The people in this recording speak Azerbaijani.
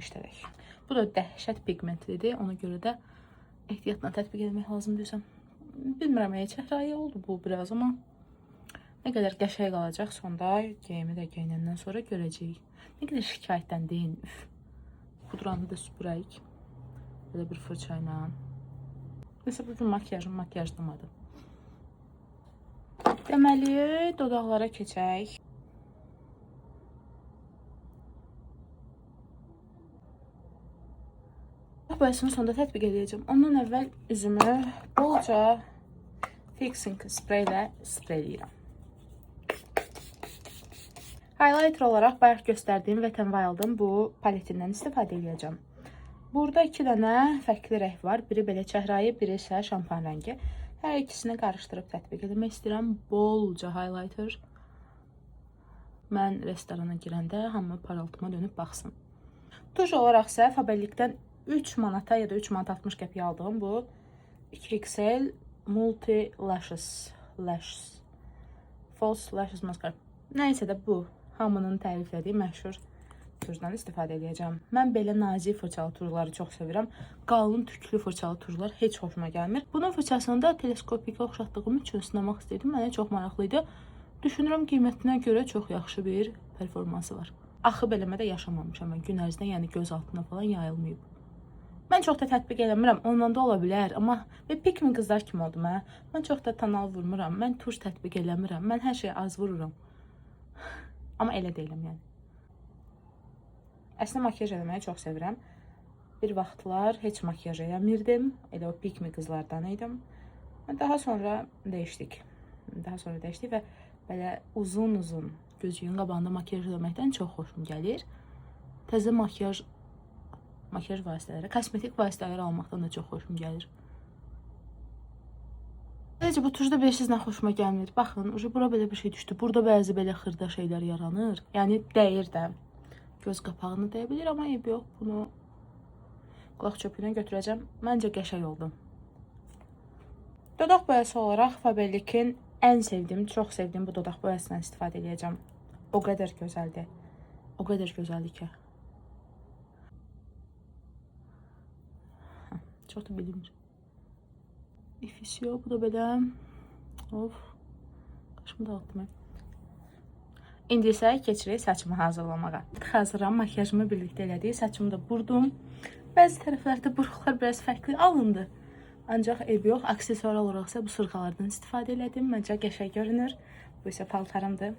işlədək. Bu da dəhşət pigmentlidir. Ona görə də ehtiyatla tətbiq etmək lazımdır. Bilmirəm, çəhrayı oldu bu biraz, amma nə qədər qəşəng qalacaq sonda geyimi də geyinəndən sonra görəcəyik. Nə qədər şikayətdən deyin. Üf. Pudranı da süpürək. Belə bir fırça ilə. Nəsə bugün makiyajım makiyajlamadı. Deməli, dodaqlara keçək. Dodaq boyasını sonda tətbiq edəcəm. Ondan əvvəl üzümü bolca fixing sprey ilə spreyləyirəm. Highlighter olaraq bayaq göstərdiyim Wet n Wild'ın bu paletindən istifadə edəcəm. Burada iki dənə fərqli rəng var. Biri belə çəhrayı, biri isə şampan rəngi. Hər ikisini qarışdırıb tətbiq etmək istəyirəm. Bolca highlighter. Mən restorana girəndə hamı parıltıma dönüb baxsın. Tuş olaraq isə Faberlic'dən 3 manata ya da 3 manat 60 qəpiyə aldığım bu 2XL Multi Lashes, False Lashes Mascara. Nəysə də bu hamının təriflədiyi məşhur tujdan istifadə edəcəm. Mən belə nazik fırçalı tujları çox sevirəm. Qalın tüklü fırçalı tujlar heç xoşuma gəlmir. Bunun fırçasını da teleskopikə oxşatdığım üçün sınamaq istəyirdim. Mənə çox maraqlı idi. Düşünürəm qiymətinə görə çox yaxşı bir performansı var. Axı beləmə də yaşamamışam mən gün ərzində, yəni göz altına falan yayılmayıb. Mən çox da tətbiq eləmirəm, ondan da ola bilər, amma və pick me qızlar kimi oldum hə. Mən çox da tonal vurmuram, mən tuş tətbiq eləmirəm, mən hər şeyə az vururam. Amma elə deyiləm yəni. Əslində makiyaj eləməyi çox sevirəm. Bir vaxtlar heç makiyaj eləmirdim. Elə o pick me qızlardan idim. Daha sonra dəyişdik. Daha sonra dəyişdik və belə uzun-uzun gözlüyün qabağında makiyaj eləməkdən çox xoşum gəlir. Təzə makiyaj vasitələri, kosmetik vasitələri almaqdan da çox xoşum gəlir. Sadəcə bu tujda bilirsiniz nə xoşuma gəlmir. Baxın, ucu bura belə bir şey düşdü. Burada bəzi belə xırda şeylər yaranır. Yəni dəyir də. Göz qapağını dəyə bilir, amma eybi yox. Bunu qulaq çöpü ilə götürəcəm. Məncə qəşəng oldu. Dodaq boyası olaraq Faberlic'in ən sevdiyim, çox sevdiyim bu dodaq boyasından istifadə edəcəm. O qədər gözəldir. O qədər gözəldir ki. Çox da bilinmir. İfisi yox, bu da belə. Of. Qaşımı dağıtdım. İndi isə keçirik saçımı hazırlamağa. Hazıram, makiyajımı birlikdə elədik. Saçımı da burdum. Bəzi tərəflərdə buruqlar biraz fərqli alındı. Ancaq eybi yox. Aksesuar olaraq isə bu sırğalardan istifadə elədim. Məncə qəşəng görünür. Bu isə paltarımdır.